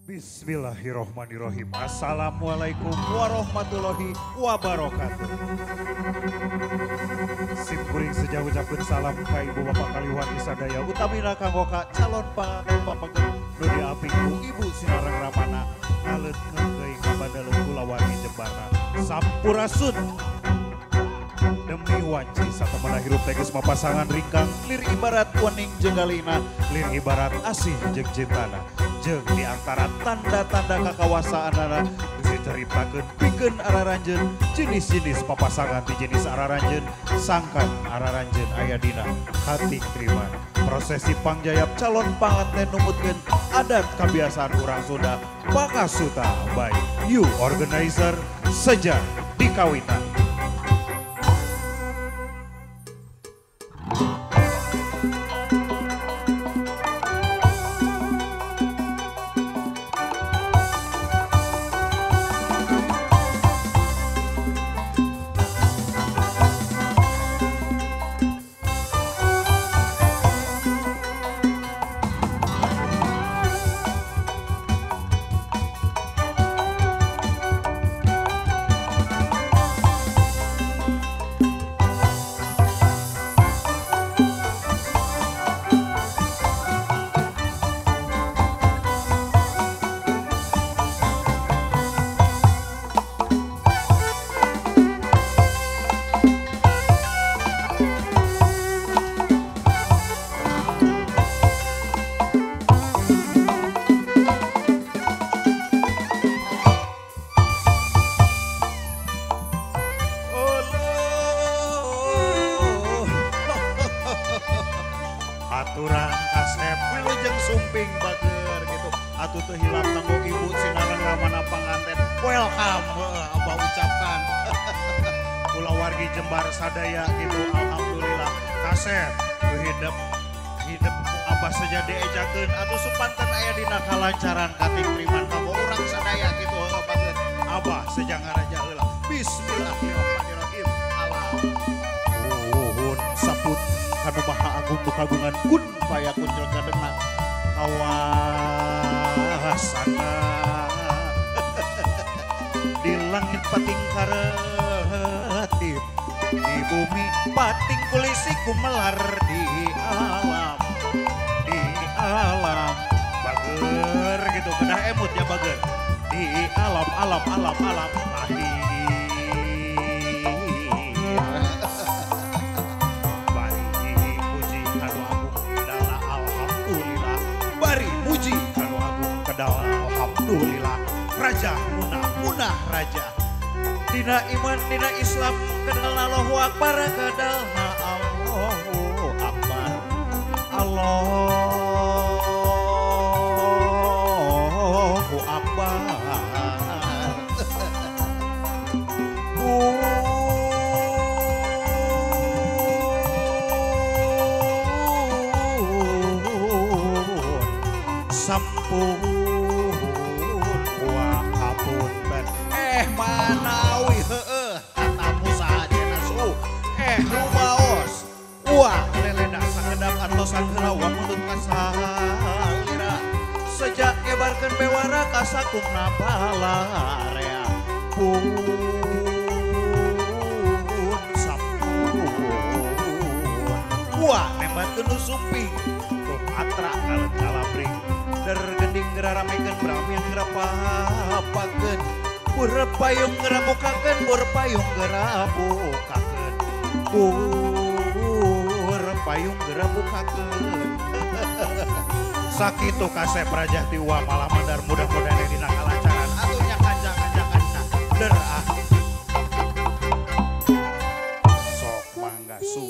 Bismillahirrohmanirrohim. Assalamualaikum warahmatullahi wabarakatuh. Sim kuring sejauh ucapkeun salam ka ibu bapak kaliwargi sadaya utamina kanggo ka calon pangapangkeun nu diaping ku ibu sinareng ramana ngaleut ngeukeui ka badaleun kulawargi Jembarna. Sampurasun. Demi wanci satemena hirup teh geus mapasangan ringkang lir ibarat wening jeung galina lir ibarat asih jeung cintana. Jeung di antara tanda-tanda kakawasaanana geus dicaritakeun pikeun araranjeun jenis-jenis papasangan ti jenis araranjeun sangkan araranjeun aya dina hati terima prosesi pangjayap calon panganten numutkeun adat kabiasaan urang Sunda Pakasuta by you organizer sejak dikawitan. Aturan kasep wilujeng sumping bager gitu atuh teu hilap kanggo ibu sinareng ramana panganten welcome abah ucapkan kulawargi Jembar sadaya gitu alhamdulillah kasep hidup hidup abah saja diejakeun atuh supanten aya dina kalancaran kating priman kanggo urang sadaya gitu bager abah seja ngaraja heula bismillahirrahmanirrahim Allah nuhun saput kanu maha agung nu kagungan kun fayakun jelekadena kawasana di langit pating karetip di bumi pating kulisi kumelar di alam bager gitu kedah emut ya bager di alam alam alam alam lahir. Alhamdulillah raja munah munah raja dina iman dina Islam kedal Allahu Akbar kedal Allahu Akbar Allahu Akbar. Sampun manawi heeh katamu saha su rumaos wah leleda sakedap antosan heula wa mundut kasalira sejak nyebarkeun bewara ka sakumna balarea pun sampun wah nembatkeun nu sumping atra kaleut kalabring der gending ngeramekeun bramian ngerapapakeun bur payung ngerabukakeun bur payung ngerabukakeun bur payung ngerabukakeun. Sakitu kasep raja tiwa malah mandar mudah-mudahan dina kalancaran atuh nya kanca-kanca der ah sok mangga su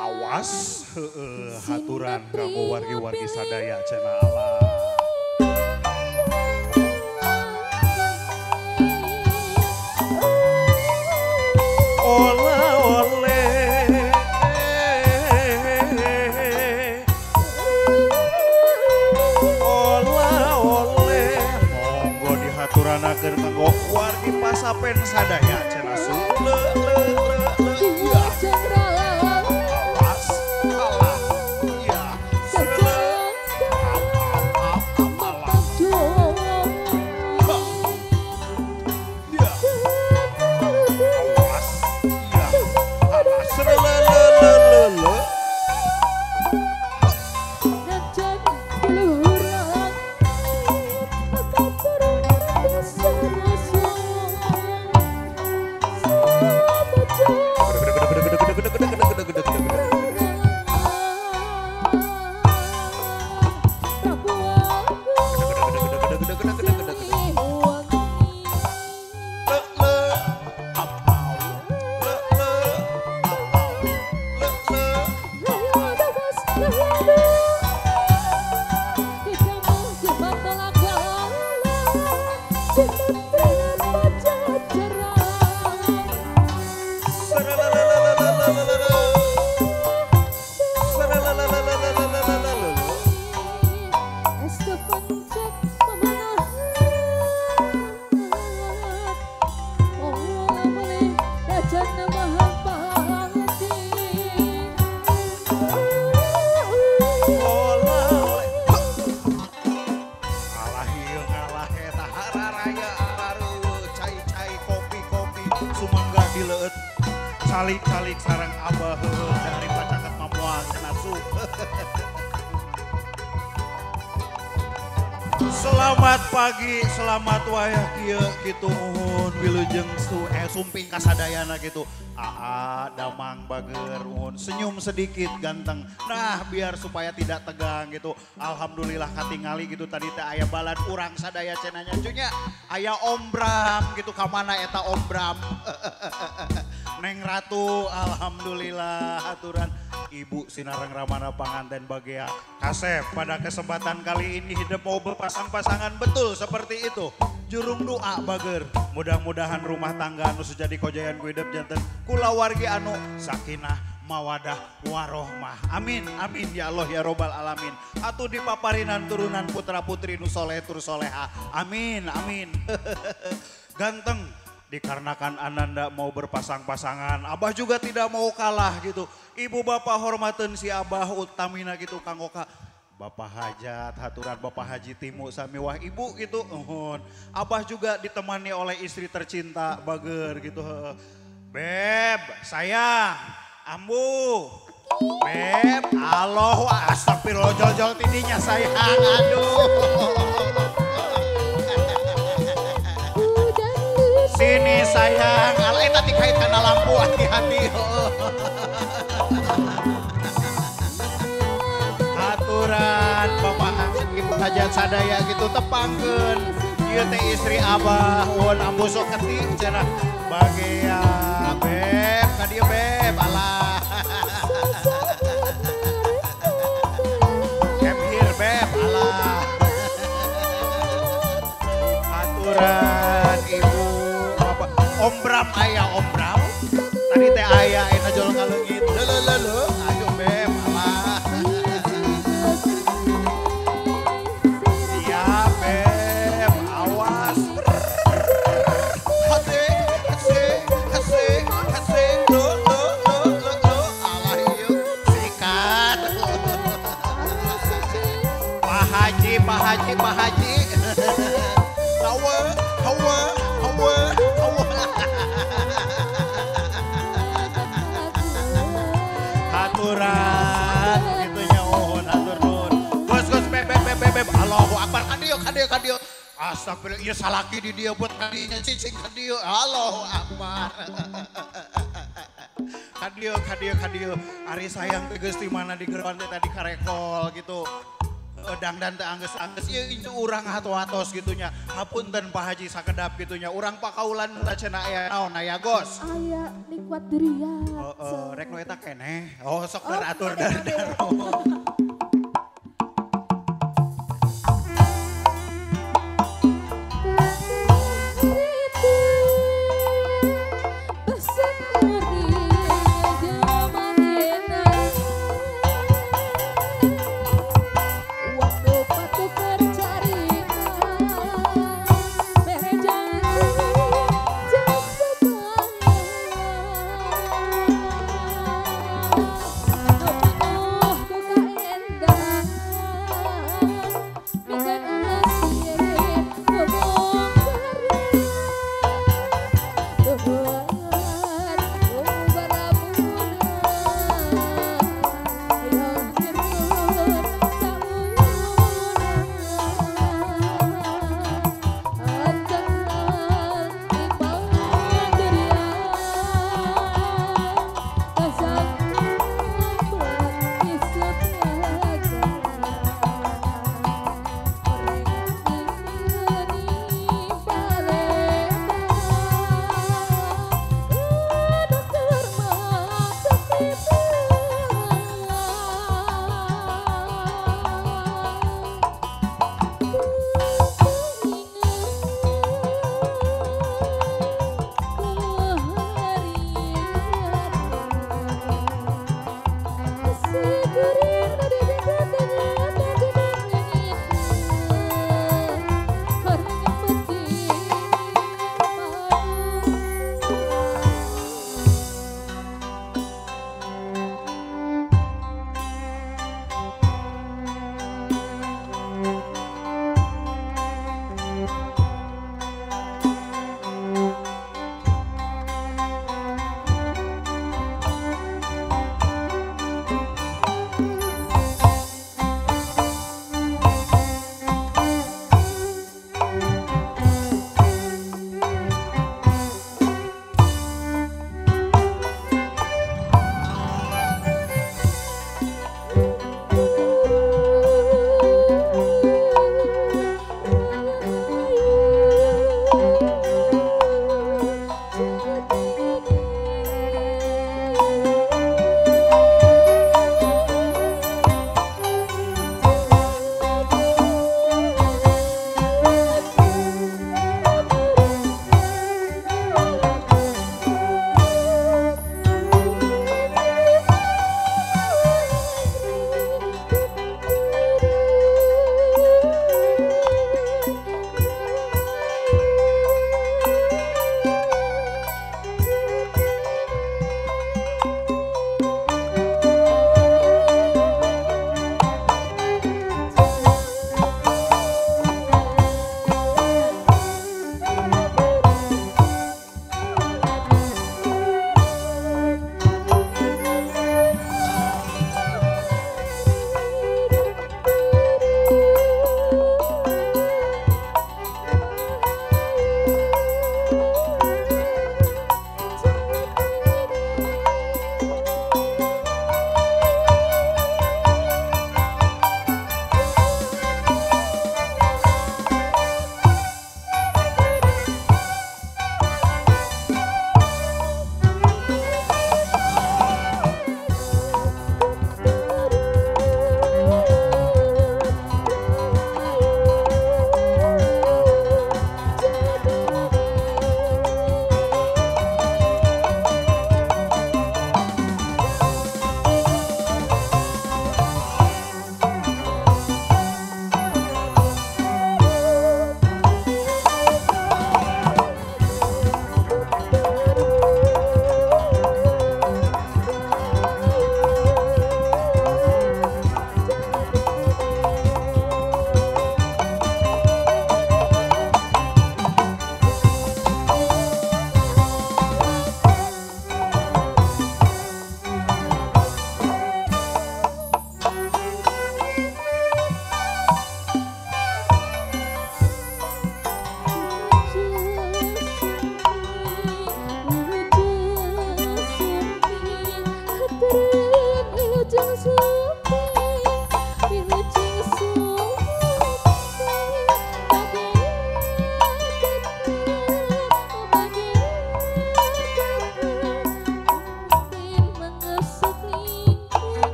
awas heueuh haturan kanggo wargi-wargi sadaya cenah Allah. Dihaturanakeun kanggo wargi pasapen sadaya cenah su le le le le ya awas alah ya le Calik-calik sareng abah dari pacaket mamoal cenah sup. Selamat pagi, selamat wayah kieu kitu uhun wilujeng sumping kasadayana gitu. Aa damang bager uhun senyum sedikit ganteng. Nah biar supaya tidak tegang gitu. Alhamdulillah katingali gitu tadi teh aya balad urang sadaya cenanya cunya. Aya Om Bram gitu kamana eta Om Bram. Neng Ratu alhamdulillah aturan Ibu Sinareng Ramana panganten bagea. Kasep pada kesempatan kali ini hidup mau berpasang-pasangan betul seperti itu. Jurung doa bager. Mudah-mudahan rumah tangga anu sejadi kojayan ku hidup janten kulawargi anu sakinah mawadah warohmah. Amin amin ya Allah ya robbal alamin. Atuh dipaparinan turunan putra putri nu soleh tur soleha. Amin amin. Ganteng. Dikarenakan Ananda mau berpasang-pasangan, Abah juga tidak mau kalah gitu. Ibu bapak hormaten si Abah utamina gitu Kang Oka. Bapak hajat, haturan Bapak Haji Timu samiwah ibu gitu. Uhun. Abah juga ditemani oleh istri tercinta bager gitu. Beb, sayang, ambu. Beb, aloh, astagfirullah jol-jol tidinya sayang, aduh. Sini sayang, ala eta dikait kana lampu hati-hati. Aturan Bapak Ibu hajat sadaya gitu tepangkeun. Ieu teh istri Abah, won ambu sok keti cenah bagea beb, ka dieu beb, alah. Come here beb, alah. Aturan Ibu Om Bram ayah Om Bram tadi teh ayah enak jol ngaleungit leuh leuh leuh ayo beb alah siap beb awas hase hase hase hase leuh leuh leuh leuh alah ieu sikat Pak Haji Pak Haji Pak Haji hawa hawa hawa aturan gitu nya ohon atur nuhun. Gos gos beb beb beb beb Allahu akbar kadieu kadieu kadieu. Astagfirullah ieu salaki di dieu buat kadinya cicing kadieu. Allahu akbar. Kadieu kadieu kadieu. Ari sayang teh geus di mana di geroan teh tadi karekol gitu. Dangdan teh angges-angges ieu incu urang hato-hatos gitunya. Hapunten Pak Haji sakedap gitunya. Urang pakaulan teh cenah aya naon aya gos. Aya nikmat durian. Heeh, rek nu eta keneh. Oh sok beratur dar-dar.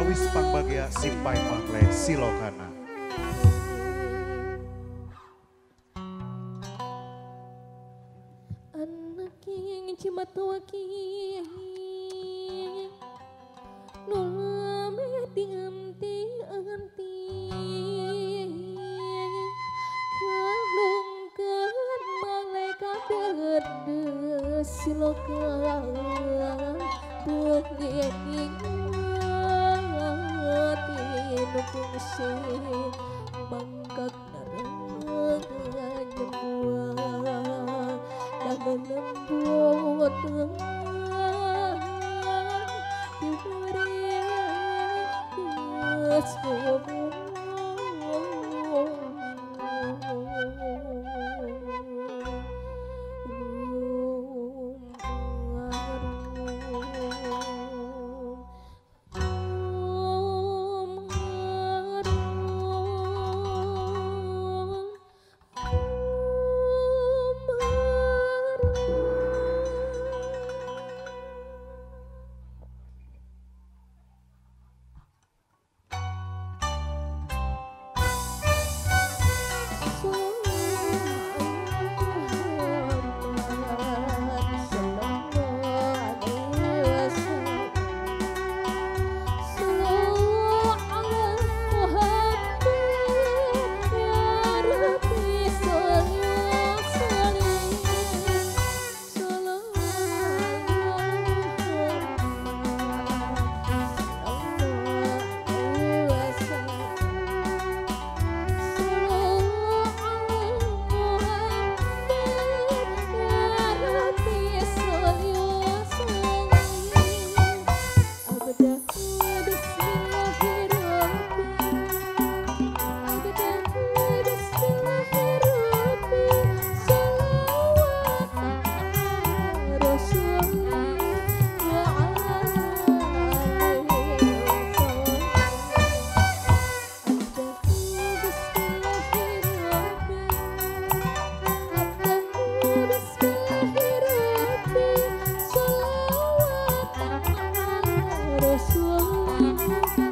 Perkawis Pangbagia Simpai Mangle Silokana. Rasulullah.